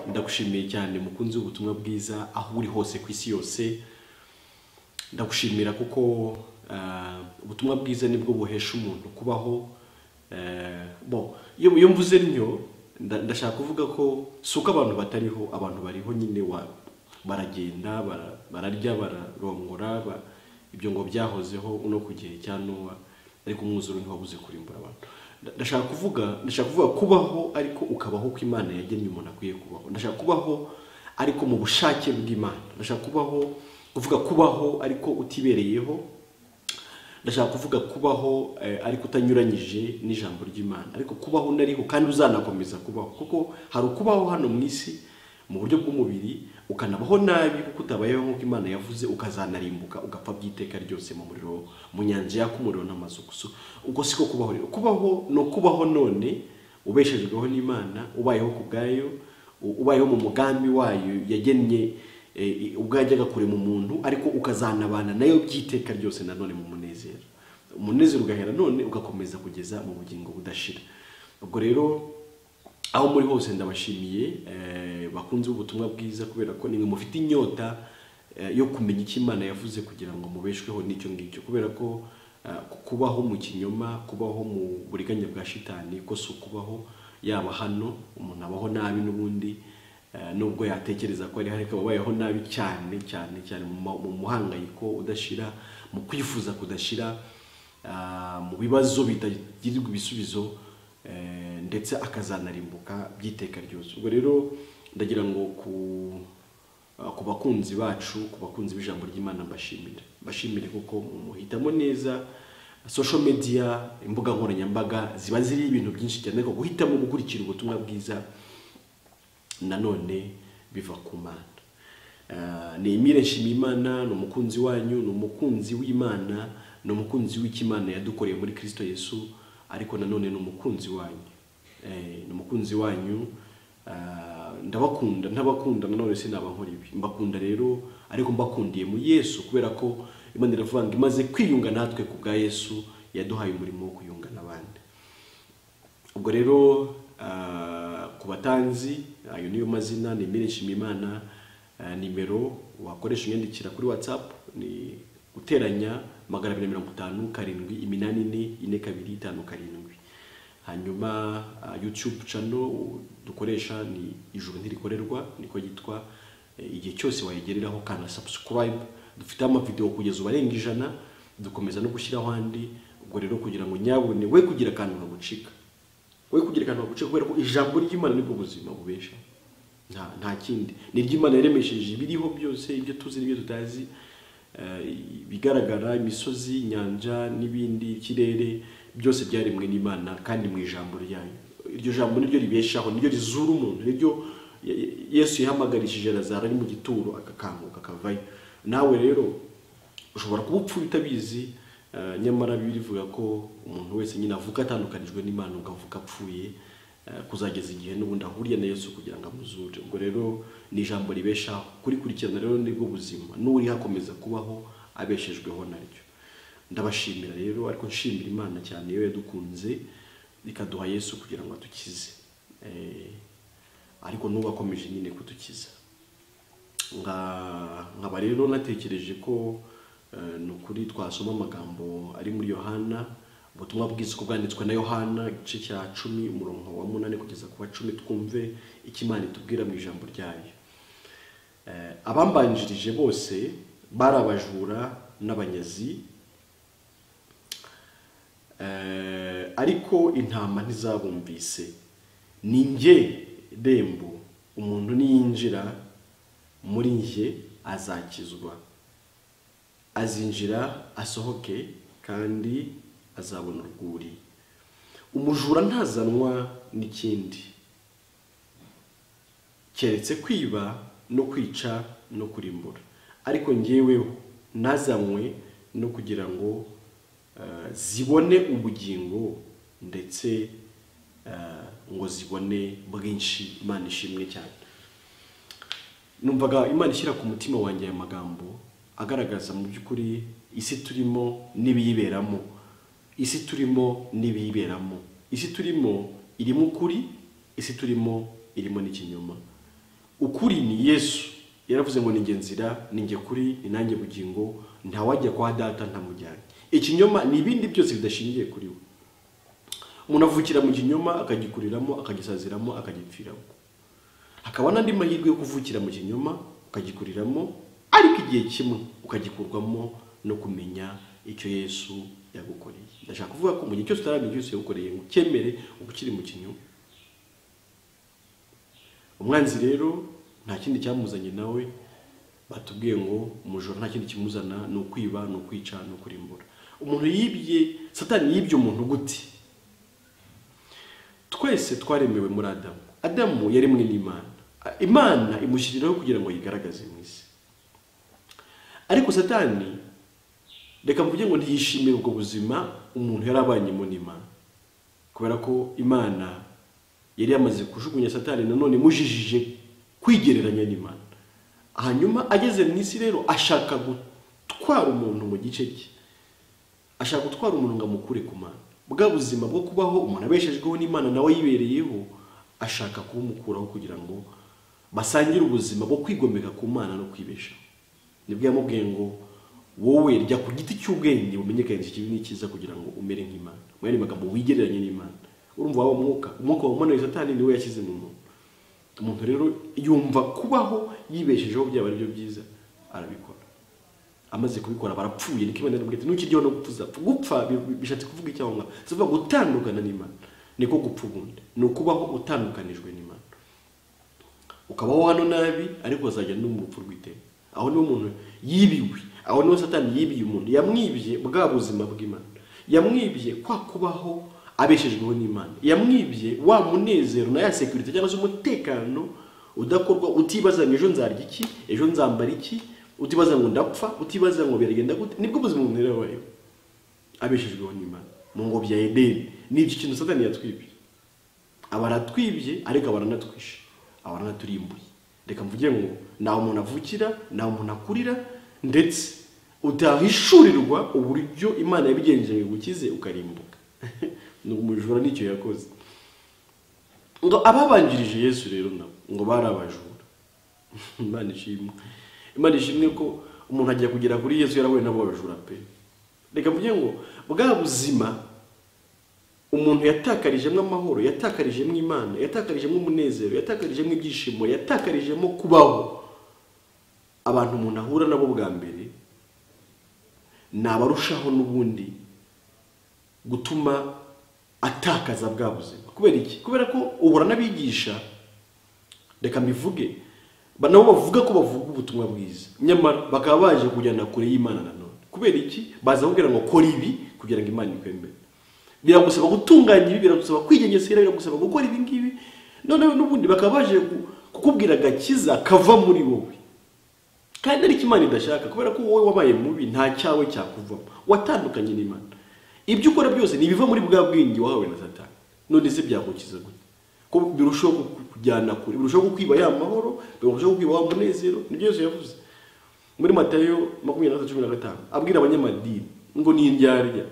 Ndagushimiye cyane mukunzi w'ubutumwa bwiza aho uri hose ku isi yose. Ndagushimira kuko ubutumwa bwiza nibwo buhesha umuntu kubaho. Bon, iyo mvuze ntyo ndashaka kuvuga ko si uko abantu batariho, abantu bariho nyine, baragenda, bararya, bararongora, ibyo ngo byahozeho no ku gihe cya Nowa, ariko umwuzure ntiwabuze kurimbura abantu. Ndashaka kuvuga kubaho ariko ukabaho uko Imana yagennye umuntu akwiye kubaho. Ndashaka kubaho ariko mu bushake bw'Imana. Ndashaka kubaho, kuvuga kubaho ariko utibereyeho. Ndashaka kuvuga kubaho ariko utanyuranyije n'ijambo ry'Imana, ariko kubaho unariho kandi uzanakomeza kubaho, kuko hari ukubaho hano mu isi mu buryo bw'umubiri ukanabaho nabi kuko utabayeho nk'uko Imana yavuze, ukazanarimbuka ugapfa by'iteka ryose mu muriro, mu nyanja yaka umuriro n'amazuku. So, ubwo siko kubaho. Rero kubaho ni ukubaho none ubeshejweho n'Imana, ubayeho ku bwayo, ubayeho mu mugambi wayo yagennye ubwo yajyaga kurema umuntu, ariko ukazanabana nayo by'iteka ryose nanone mu munezero. Umunezero ugahera none ugakomeza kugeza mu bugingo budashira. Ubwo rero aho muri hose ndabashimiye, bakunze ubutumwa bwiza, kubera ko nimwe mufite inyota yo kumenya icyo Imana yavuze kugira ngo mubeshweho n'icyo ngicyo, kubera ko kubaho mu kinyoma, kubaho mu buriganya bwa shitani, ko si ukubaho. Yaba hano umuntu abaho nabi n'ubundi, nubwo yatekereza ko ari, ariko abayeho nabi cyane cyane cyane mu muhangayiko udashira, mu kwifuza kudashira, mu bibazo bitagirirwa ibisubizo, ndetse akazanarimbuka by'iteka ryose. Ubwo rero ndagira ngo ku bakunzi bacu, ku bakunzi b'ijambo ry'Imana, mbashimire kuko muhitamo neza. Social media, imbuga nkoranyambaga ziba ziriho ibintu byinshi cyane, ariko guhitamo gukurikira ubutumwa bwiza nanone biva ku Mana. Ni Emile Nshimiyimana, ni umukunzi wanyu, ni umukunzi w'Imana, ni umukunzi w'Imana yadukoreye muri Kristo Yesu, ariko nanone ni umukunzi wanyu. Ni umukunzi wanyu. Ndabakunda, ntabakunda nanone sinaba nkora ibi. Mbakunda rero ariko mbakundiye mu Yesu, kubera ko Imana iravuga ngo imaze kwiyunga natwe ku bwa Yesu, yaduhaye umurimo wo kwiyunga n'abandi. Ubwo rero ku batanzi, ayo niyo mazina, ni Emile Nshimiyimana. Nimero wakoresha unyandikira kuri WhatsApp ni guteranya 257 844 257. Hanyuma YouTube channel dukoresha ni Ijuru Ntirikorerwa, niko yitwa. Igihe cyose wayigereraho kana subscribe. Dufite amavideo kugeza ubu arenga 100, dukomeza no gushyiraho andi. Ubwo rero kugira ngo nyabune we kugira akantu kagucika, we kugira akantu kagucika, kubera ko ijambo ry'Imana nibwo buzima bubesha, nta kindi. Ni ry'Imana yaremesheje ibiriho byose, ibyo tuzi n'ibyo tutazi, ibigaragara, imisozi, inyanja n'ibindi, ikirere, byose byaremwe n'Imana kandi mu ijambo ryayo. Iryo jambo niryo ribeshaho, niryo rizura umuntu, niryo Yesu yahamagarishije Lazaro ari mu gituro agakanguka akavayo. Nawe rero ushobora kuba upfuye utabizi, nyamara Bibiliya ivuga ko umuntu wese nyine avuka atandukanijwe n'Imana, ukavuka apfuye, kuzageza igihe n'ubundi ahuriye na Yesu kugira ngo amuzure. Ubwo rero ni ijambo ribeshaho, kurikurikirana rero nibwo buzima, n'uri hakomeza kubaho abeshejweho naryo. Ndabashimira rero, ariko nshimira Imana cyane iyo yadukunze ikaduha Yesu kugira ngo adukize, ariko n'ubu akomeje nyine kudukiza. Nkaba rero natekereje ko ni ukuri twasoma amagambo ari muri Yohana, ubutumwa bwiza uko bwanditswe na Yohana, igice cya 10, umurongo wa 8 kugeza ku wa 10, twumve icyo Imana itubwira mu ijambo ryayo. Abambanjirije bose bari abajura n'abanyazi, ariko intama ntizabumvise. Ni njye rembo, umuntu niyinjira muri njye azakizwa, azinjira asohoke kandi azabona urwuri. Umujura ntazanwa n'ikindi keretse kwiba no kwica no kurimbura, ariko njyeweho nazanywe no kugira ngo zibone ubugingo, ndetse ngo zibone bwinshi. Imana ishimwe cyane. Numvaga Imana ishyira ku mutima wanjye aya magambo agaragaza mu by'ukuri isi turimo n'ibiyiberamo. Isi turimo n'ibiyiberamo, isi turimo irimo ukuri, isi turimo irimo n'ikinyoma. Ukuri ni Yesu. Yaravuze ngo ninjye nzira, ninjye kuri, ni nanjye bugingo, ntawajya kwa data ntamujyanye. Ikinyoma ni ibindi byose bidashingiye kuri we. Umuntu avukira mu kinyoma akagikuriramo, akagisaziramo, akagipfiramo. Hakaba n'andi mahirwe yo kuvukira mu kinyoma ukagikuriramo, ariko igihe kimwe ukagikurwamo no kumenya icyo Yesu yagukoreye. Ndashaka kuvuga ko mu gihe cyose utaramenya icyo Yesu yagukoreye ngo ukemere ukiri mu kinyoma. Umwanzi rero nta kindi cyamuzanye nawe, batubwiye ngo umujura nta kindi kimuzana, ni ukwiba, ni ukwica, ni ukurimbura. Umuntu yibye, Satani yibye umuntu gute? Twese twaremewe muri Adamu. Adamu yaremwe n'Imana. Imana imushyiriraho kugira ngo yigaragaze mu isi. Ariko Satani, reka mvuge ngo ntiyishimire ubwo buzima umuntu yarabanyemo n'Imana. Kubera ko Imana yari yamaze kujugunya Satani, nanone imujijije kwigereranya n'Imana. Hanyuma ageze mu isi rero ashaka gutwara umuntu mu gice cye. Ashaka gutwara umuntu ngo amukure ku Mana. Bwa buzima bwo kubaho umuntu abeshejweho n'Imana nawe yibereyeho, ashaka kumukuraho kugira ngo basangire ubuzima bwo kwigomeka ku Mana no kwibeshaho. Nibwo yamubwiye ngo wowe rya ku giti cy'ubwenge umenyekanishe ikibi n'ikiza kugira ngo umere nk'Imana. Mu yandi magambo wigereranye n'Imana. Urumva waba umwuka wamanuye Satani niwe yashyize mu muntu. Umuntu rero yumva kubaho yibeshejeho byaba ari byo byiza, arabikora. Amaze kubikora barapfuye. Niko Imana iramubwira ati ntukiryeho no gupfa uzapfa. Gupfa bishatse kuvuga icyaho ngaho, si ukuvuga gutandukana n'Imana. Niko gupfa ubundi, ni ukubaho utandukanijwe n'Imana. Ukabaho hano nabi ariko uzajya no mu rupfu rw'iteka. Aho niho umuntu yibiwe, aho niho Satani yibiye umuntu. Yamwibye bwa buzima bw'Imana, yamwibye kwa kubaho abeshejweho n'Imana, yamwibye wa munezero na ya security cyangwa se umutekano udakorwa, utibaza ngo ejo nzarya iki, ejo nzambara iki, utibaza ngo ndapfa, utibaza ngo biragenda gute. Nibwo buzima umuntu rero abayeho abeshejweho n'Imana mu ngobyi ya Edeni. Ni iki kintu Satani yatwibye? Aba aratwibye, ariko aba aranatwishe, aba aranaturimbuye. Reka mvuge ngo nta umuntu avukira, nta umuntu akurira, ndetse utahishurirwa uburyo Imana yabigenje ngo igukize ukarimbuka. Ni umujura nicyo yakoze. Ngo ababanjirije Yesu rero nabo ngo barabajura. Imana ishimwe. Imana ishimwe ko umuntu ajya kugera kuri Yesu yarahuye nabo babajura pe. Reka mvuge ngo bwa buzima umuntu yatakarijemo amahoro, yatakarijemo Imana, yatakarijemo umunezero, yatakarijemo ibyishimo, yatakarijemo kubaho. Abantu umuntu ahura nabo bwa mbere ni abarushaho n'ubundi gutuma atakaza bwa buzima. Kubera iki? Kubera ko uhura n'abigisha, reka mbivuge, nabo bavuga ko bavuga ubutumwa bwiza, nyamara bakaba baje kujyana kure y'Imana nanone. Kubera iki? Baza kubwira ngo kora ibi kugira ngo Imana ikwemere. Biragusaba gutunganya ibi, biragusaba kwigengesera, biragusaba gukora ibi ngibi. Noneho n'ubundi bakaba baje kukubwira agakiza kava muri wowe, kandi ariko Imana idashaka. Kubera ko wowe wabaye mubi, nta cyawe cyakuvamo, watandukanye n'Imana. Ibyo ukora byose ni ibiva muri bwa bwenge wahawe na Satani. None se byagukiza gute? Ko birushaho kukujyana kure, birushaho kukwiba ya mahoro, birushaho kukwiba wa munezero. Nibyo Yesu yavuze muri Matayo 23:15, abwira abanyamadini ngo ni indyarya,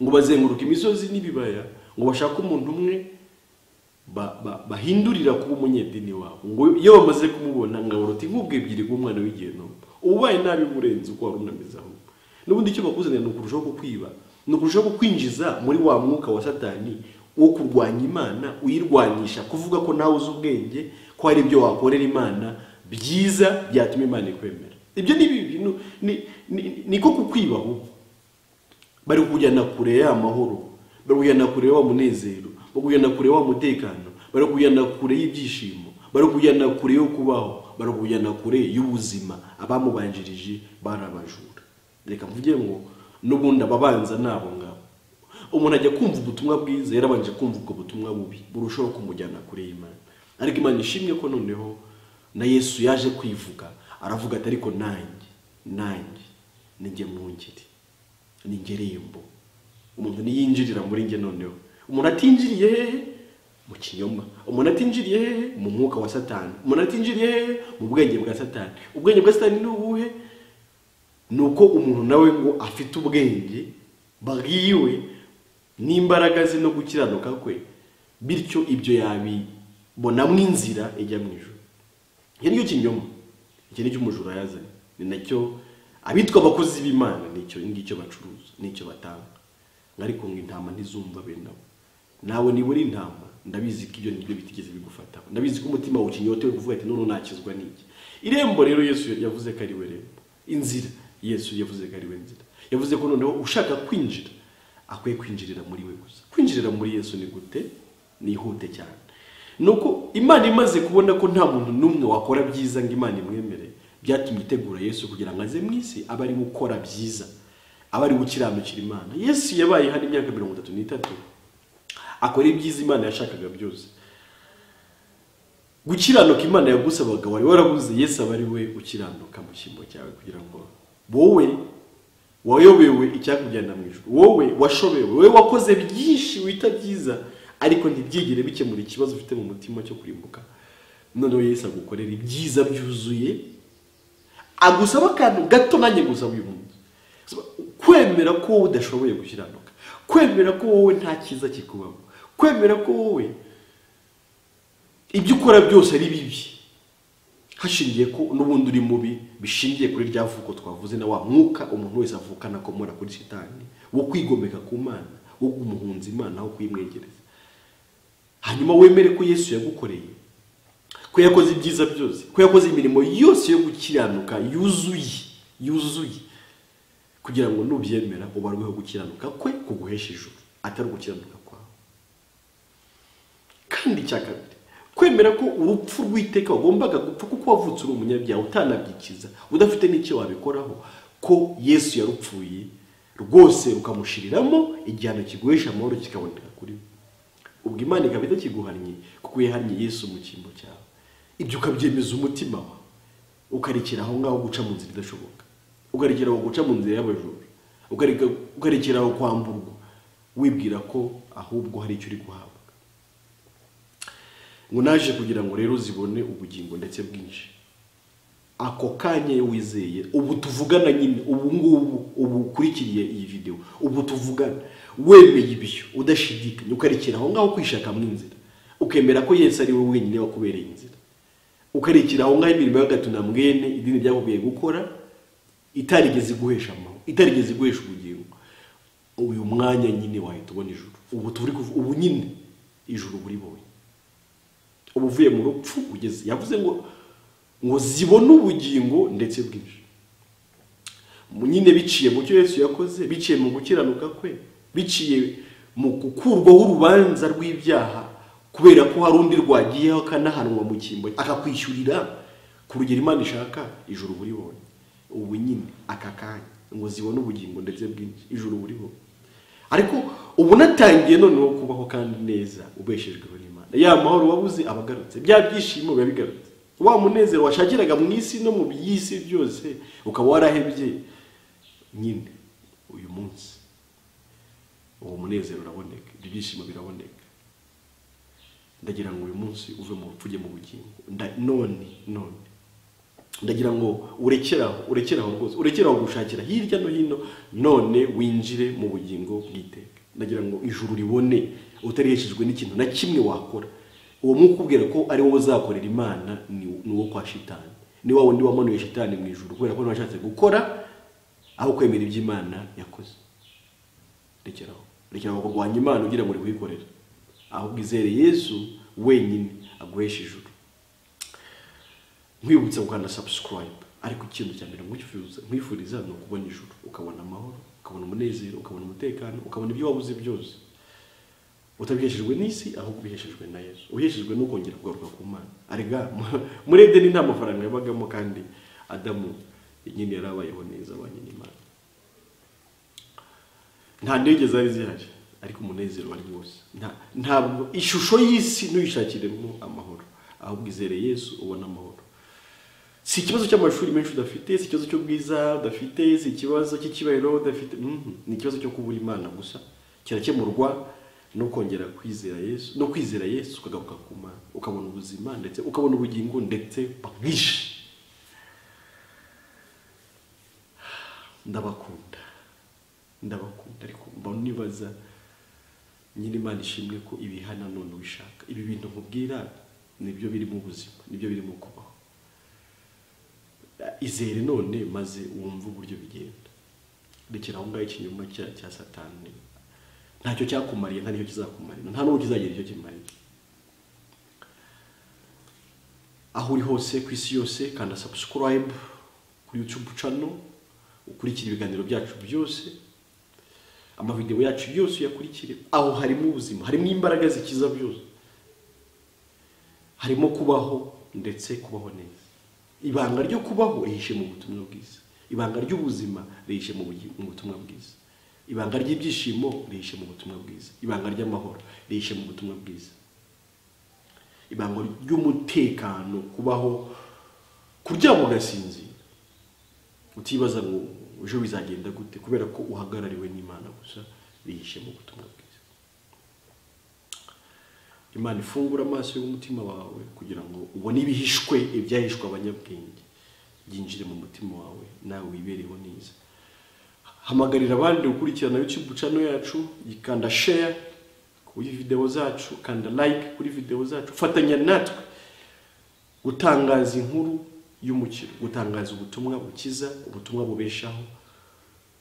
ngo bazenguruka imisozi n'ibibaya ngo bashake umuntu umwe bahindurira kuba umunyedini wabo. Ngo iyo bamaze kumubona ngo abaruti nk'ubwo ebyiri bw'umwana w'igihenomu, ubaye nabi burenze uko wari unameze ahubwo. N'ubundi icyo bakuzanira ni ukurushaho kukwiba, ni ukurushaho kukwinjiza muri wa mwuka wa Satani wo kurwanya Imana, uyirwanyisha kuvuga ko nawe uzi ubwenge, ko hari ibyo wakorera Imana byiza byatuma Imana ikwemera. Ibyo ni bibi, niko kukwiba ahubwo. Bari kujyana kure ya mahoro, bari kujyana kure wa munezero, bari kujyana kure wa mutekano, bari kujyana kure y'ibyishimo, bari kujyana kure yo kubaho, bari kujyana kure y'ubuzima. Abamubanjirije barabajura. Reka mvuge ngo n'ubundi ababanza nabo ngabo. Umuntu ajya kumva ubutumwa bwiza yarabanje kumva ubwo butumwa bubi burushaho kumujyana kure y'Imana. Ariko Imana ishimwe ko noneho na Yesu yaje kwivuga, aravuga ati ariko nanjye ninjye mwungeri, ninjye rembo. Umuntu niyinjirira muri njye noneho. Umuntu atinjiriye hehe? Mu kinyoma. Umuntu atinjiriye hehe? Mu mwuka wa Satani. Umuntu atinjiriye hehe? Mu bwenge bwa Satani. Ubwenge bwa Satani ni ubuhe? Nuko umuntu nawe ngo afite ubwenge bwiwe n'imbaraga ze no gukiranuka kwe, bityo ibyo yabibonamo inzira ijya mu ijuru. Icyo nicyo kinyoma, icyo nicyo umujura yazanye, ni nacyo abitwa abakozi b'Imana nicyo ngicyo bacuruza, nicyo batanga. Ariko ngo intama ntizumva bene abo. Nawe niba uri intama, ndabizi ko ibyo nibyo bitigeze bigufataho, ndabizi ko umutima wawe ukinyotewe kuvuga ati none nakizwa n'iki. Irembo rero Yesu yavuze ko ari we rembo, inzira Yesu yavuze ko ari we nzira. Yavuze ko noneho ushaka kwinjira akwiye kwinjirira muri we gusa. Kwinjirira muri Yesu ni gute? Nihute cyane. Nuko Imana imaze kubona ko nta muntu n'umwe wakora byiza ngo Imana imwemere, byatumye itegura Yesu kugira ngo aze mu isi abe ari gukora byiza, abe ari gukiranukira Imana. Yesu yabaye hano imyaka 33 akora ibyiza Imana yashakaga byose. Gukiranuka Imana yagusabaga wari warabuze, Yesu aba ari we ukiranuka mu cyimbo cyawe, kugira ngo wowe wayobewe icyakujyana mu ijuru, wowe washobewe, wowe wakoze byinshi wita byiza ariko ntibyigere bikemura ikibazo ufite mu mutima cyo kurimbuka, noneho Yesu agukorera ibyiza byuzuye, agusaba akantu gato nanjye gusaba uyu munsi: kwemera ko wowe udashoboye gukiranuka, kwemera ko wowe nta cyiza kikubamo, kwemera ko wowe ibyo ukora byose ari bibi, hashingiye ko n'ubundi uri mubi, bishingiye kuri rya vuko twavuze na wa mwuka umuntu wese avukana akomora kuri shitani, wo kwigomeka ku Mana, wo kumuhunza Imana, wo kuyimwegereza. Hanyuma wemere ko Yesu yagukoreye, ko yakoze ibyiza byose, ko yakoze imirimo yose yo gukiranuka yuzuye, kugira ngo nubyemera ubarweho gukiranuka kwe kuguhesha ijuru, atari gukiranuka kwawe. Kandi icya kabiri, kwemera ko urupfu rw'iteka wagombaga gupfa kuko wavutse uri umunyabyaha utanabyikiza, udafite n'icyo wabikoraho, ko Yesu yarupfuye rwose rukamushiriramo, igihano kiguhesha amahoro kikaboneka kuri we. Ubwo Imana ikaba itakiguhannye kuko yahannye Yesu mu cyimbo cyawe. Ibyo ukabyemeza umutima wawe, ukarekera aho ngaho guca mu nzira idashoboka, ukarekera aho guca mu nzira y'abajura, ukarekera aho kwamburwa, wibwira ko ahubwo hari icyo uri guhabwa. Ngo naje kugira ngo rero zibone ubugingo ndetse bwinshi. Ako kanya wizeye, ubu tuvugana nyine, ubu ngubu, ubu ukurikiriye iyi video, ubu tuvugana wemeye ibyo udashidikanya, ukarekera aho ngaho kwishaka mu nzira, ukemera ko Yesu ari we wenyine wakubereye inzira, ukarekera aho ngaho imirimo y'agatuna mwene idini ryakubwiye gukora itarigeze guhesha amahoro, itarigeze guhesha ubugingo. Uyu mwanya nyine wahita ubona ijuru. Ubu turi ubu nyine ijuru buribonye, ubu uvuye mu rupfu ugeze. Yavuze ngo zibone ubugingo ndetse bwinshi. Nyine biciye mu cyo Yesu yakoze, biciye mu gukiranuka kwe, biciye mu gukurwaho urubanza rw'ibyaha, kubera ko hari undi rwagiyeho akanahanwa mu cyimbo, akakwishyurira ku rugero Imana ishaka, ijuru buribonye. Ubu nyine aka kanya ngo zibone ubugingo ndetse bwinshi, ijuru buribonye. Ariko ubu natangiye noneho kubaho kandi neza, ubeshejweho n'Imana. Ya mahoro wabuze abagarutse, bya byishimo biba bigarutse, wa munezero washakiraga mu isi no mu by'isi byose ukaba warahebye, nyine uyu munsi uwo munezero uraboneka, ibyo byishimo biraboneka. Ndagira ngo uyu munsi uve mu rupfu ujye mu bugingo. None ndagira ngo urekeraho rwose, urekeraho gushakira hirya no hino, none winjire mu bugingo bw'iteka. Ndagira ngo ijuru ribone utariheshejwe n'ikintu na kimwe wakora. Uwo mwuka ukubwira ko ari wowe uzakorera Imana ni uwo kwa shitani, ni wa wundi wamanuye shitani mu ijuru kubera ko washatse gukora aho kwemera ibyo Imana yakoze. Rekeraho kurwanya Imana ugira ngo uri kuyikorera, ahubwo izere Yesu wenyine aguhesha ijuru. Nkwibutsa gukanda subscribe, ariko ikintu cya mbere nkwifuriza ni ukubona ijuru, ukabona amahoro, ukabona umunezero, ukabona umutekano, ukabona ibyo wabuze byose, utabiheshejwe n'isi ahubwo ubiheshejwe na Yesu, uheshejwe no kongera kugaruka ku Mana. Arega muri Edeni nta mafaranga yabagamo, kandi Adamu nyine yarabayeho neza abanye n'Imana, nta ndege zari zihari, ariko umunezero wari wose. Ntabwo ishusho y'isi ntuyishakiremo amahoro, ahubwo izere Yesu ubona amahoro. Si ikibazo cy'amashuri menshi udafite, si ikibazo cy'ubwiza udafite, si ikibazo cy'icyubahiro udafite, ni ikibazo cyo kubura Imana gusa. Kirakemurwa no kongera kwizera Yesu, no kwizera Yesu ukagaruka ku Mana, ukabona ubuzima ndetse ukabona ubugingo ndetse bwinshi. Ndabakunda, ariko mbona nibaza nyine Imana ishimwe ko ibihana none ubishaka. Ibi bintu nkubwira nibyo biri mu buzima, nibyo biri mu kubaho. Izere none maze wumve uburyo bigenda. Rekera aho ngaho ikinyoma cya Satani, ntacyo cyakumariye, nta nicyo kizakumarira, nta n'uwo kizagira icyo kimarira. Aho uri hose ku isi yose, kanda subscribe kuri YouTube channel, ukurikire ibiganiro byacu byose, amavideo yacu yose uyakurikire. Aho harimo ubuzima, harimo imbaraga zikiza byose, harimo kubaho ndetse kubaho neza. Ibanga ryo kubaho rihishe mu butumwa bwiza, ibanga ry'ubuzima rihishe mu butumwa bwiza, ibanga ry'ibyishimo rihishe mu butumwa bwiza, ibanga ry'amahoro rihishe mu butumwa bwiza, ibanga ry'umutekano, kubaho, kuryama ugasinzira utibaza ngo ejo bizagenda gute, kubera ko uhagarariwe n'Imana gusa, rihishe mu butumwa bwiza. Imana ifungura amaso y'umutima wawe kugira ngo ubone ibihishwe, ibyahishwe abanyabwenge, byinjire mu mutima wawe nawe wibereho neza. Hamagarira abandi gukurikirana YouTube channel yacu, kanda share kuri video zacu, kanda like kuri video zacu, fatanya natwe gutangaza inkuru y'umukiro, gutangaza ubutumwa bukiza, ubutumwa bubeshaho,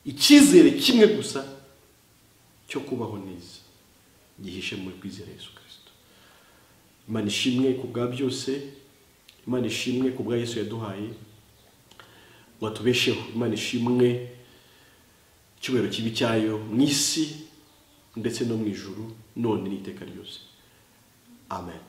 icyizere kimwe gusa cyo kubaho neza gihishe muri kwizera Yesu Kristo. Imana ishimwe ku bwa byose, Imana ishimwe ku bwa Yesu yaduhaye ngo atubesheho. Imana ishimwe, icyubahiro kibi cyayo mu isi ndetse no mu ijuru, none n'iteka ryose. Amen.